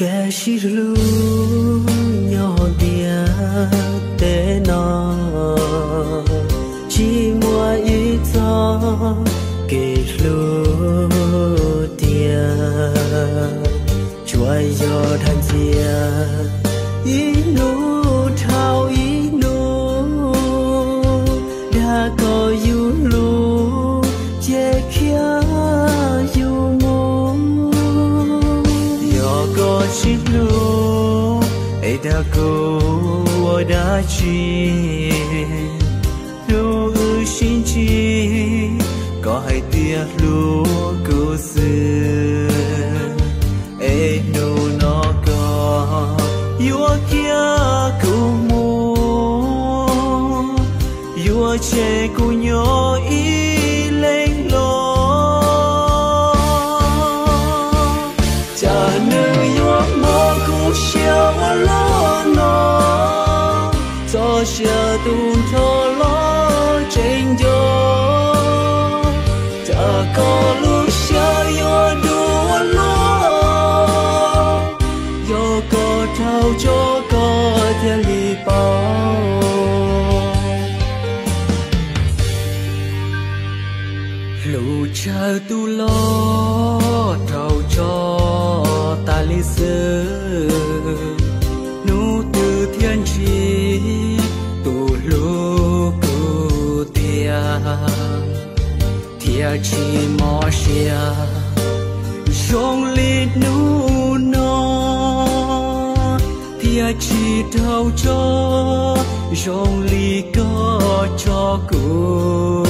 Kev sib hlub nyob ntiaj teb no, tsis muaj ib txoj kev hlub tiag. Tsuas yog dag ntxias ib hnub dhau ib hnub, dag kom yus hlub ces khiav yus mus. Yog koj tsis hlub es dag kuv ua dab tsi? Hnub wb sib ntsib koj hais tias hlub kuv xwb, es hnub no koj yuav kiag kuv mus, yuav tseg kuv nyob ib leeg los. Cas nws yuav mob kuv siab ua luaj no, txoj sia tu nrho los tseem nco. Cas koj lub siab yuav dub ua luaj, yog koj raug tso koj thiaj li paub. Hlub tsawg tus los raug tso tas li xwb, hnub twg thiaj ntsib tus hlub kuv tiag, thiaj tsis mob siab zoo li hnub no, thiaj tsis raug tso zoo li koj tso kuv.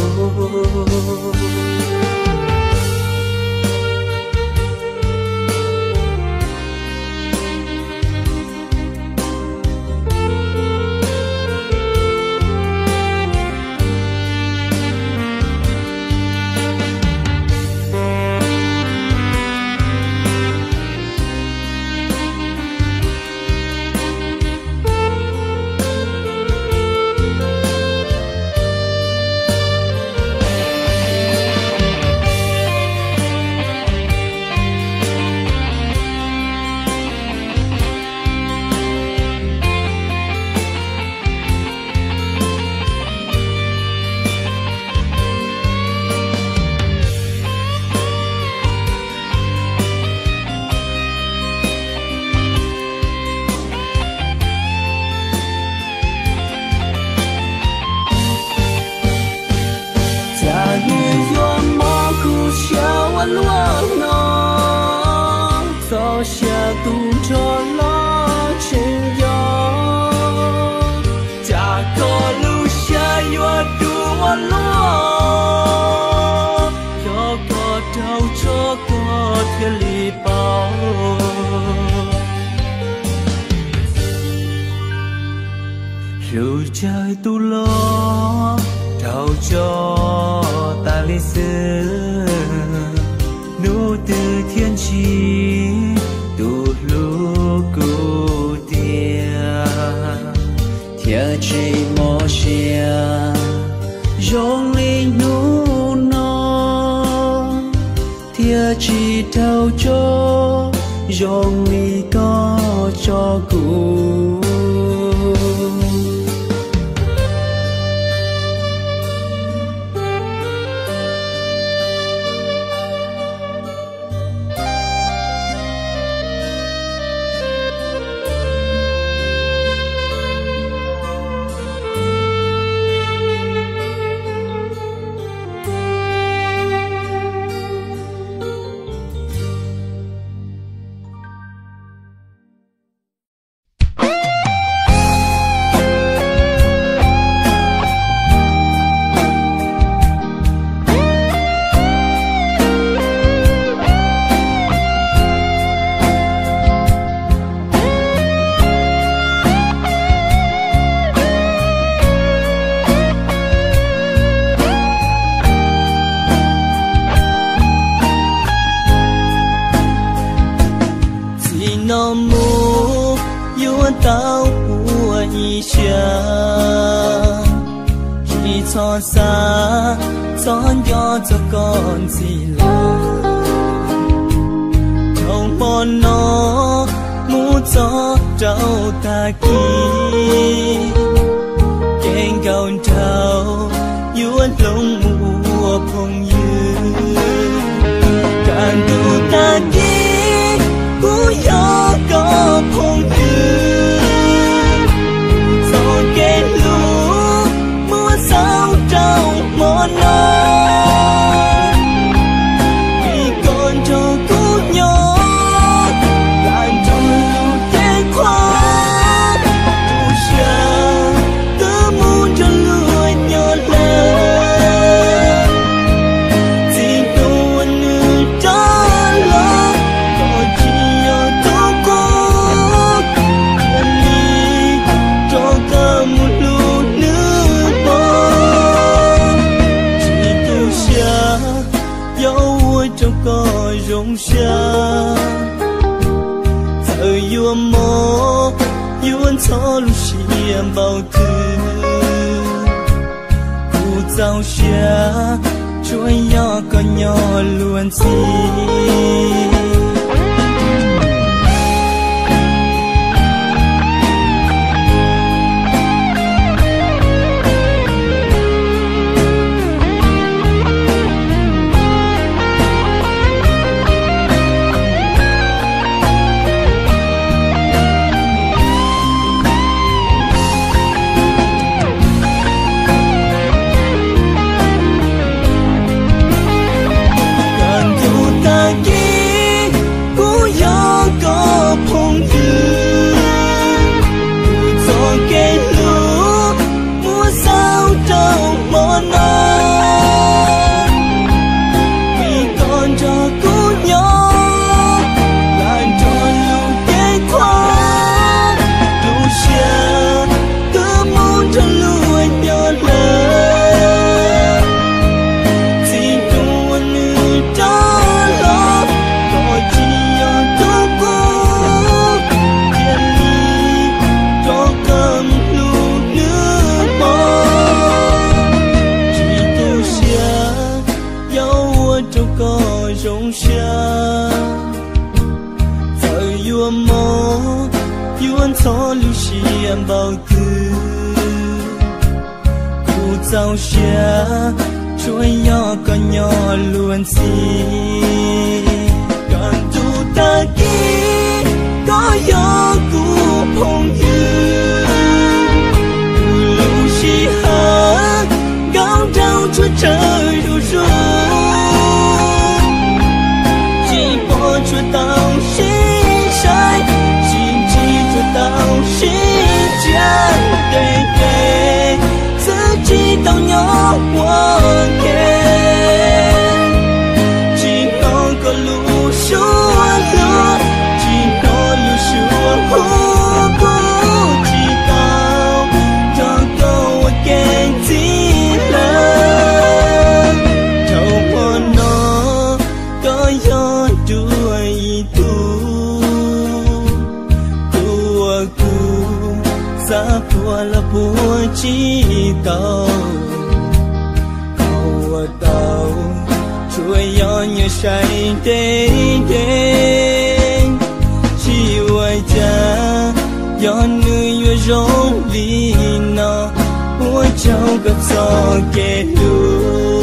Cas nws yuav mob kuv siab ua luaj no, txoj sia tu nrho los tseem nco. Cas koj lub siab yuav dub ua luaj, yog koj raug tso koj thiaj li paub. Hlub tsawg tus los raug tso tas li xwb, hnub twg thiaj ntsib tus hlub kuv tiag, thiaj tsis mob siab zoo li hnub no, thiaj tsis raug tso zoo li koj tso kuv. Txij no mus yuav tau ua ib siab, tsis txhob xav txog nco txog koj ntxiv lawm. Dhau hmo no txog rau tag kis, kev nkauj nraug yuav hloov mus ua phooj ywg. Kaj ntug tag kis kuv yog koj phooj ywg, txoj kev hlub muab xaus rau hmo no. Vim koj nrog kuv nyob, kaj nrog lub cev qhuav, tu siab twb mus nrog luag nyob lawm. Txij hnub uas nws rov los, koj tsis yog tus qub, cia li rov qab mus hlub nws mog. Tsis tu siab, yog ua rau koj zoo siab. Txawm yuav mob, yuav ntxhov lub siab npaum twg, kuv txaus siab, tsuas yog koj nyob luag ntxhi. Kaj ntug tag kis kuv yog koj phooj ywg, kuv txoj kev hlub muab xaus rau hmo no. Vim koj nrog kuv nyob, kaj nrog lub cev qhuav, tu siab twb mus nrog luag nyob lawm. Txij hnub uas nws rov los, koj tsis yog tus qub, cia li rov qab mus hlub nws mog. Tsis tu siab, yog ua rau koj zoo siab. Txawm yuav mob, yuav ntxhov lub siab npaum twg, kuv txaus siab, tsuas yog koj nyob luag ntxhi. Kaj ntug tag kis koj yog kuv phooj ywg, lub sij hawm nkauj nraug tshuav tsawg zuj zus, tsis pom tshuav tau sib saib, tsis ntsib tshuav tau sib ntsia. Ntev ntev xwb tsis tau nyob ua ke, tsis hnov koj lub suab hlub, tsis hnov lub suab hu, kuv tsis tau nrog koj ua ke ntxiv lawm. Dhau hmo no koj yog dua ib tug, tus uas kuv xav puag los puag tsis tau. Qhov uas tau tsuas yog nyiam saib ntev ntev, tsis ua cas, yog nws yuav zoo li no, ua tsaug koj txoj kev hlub.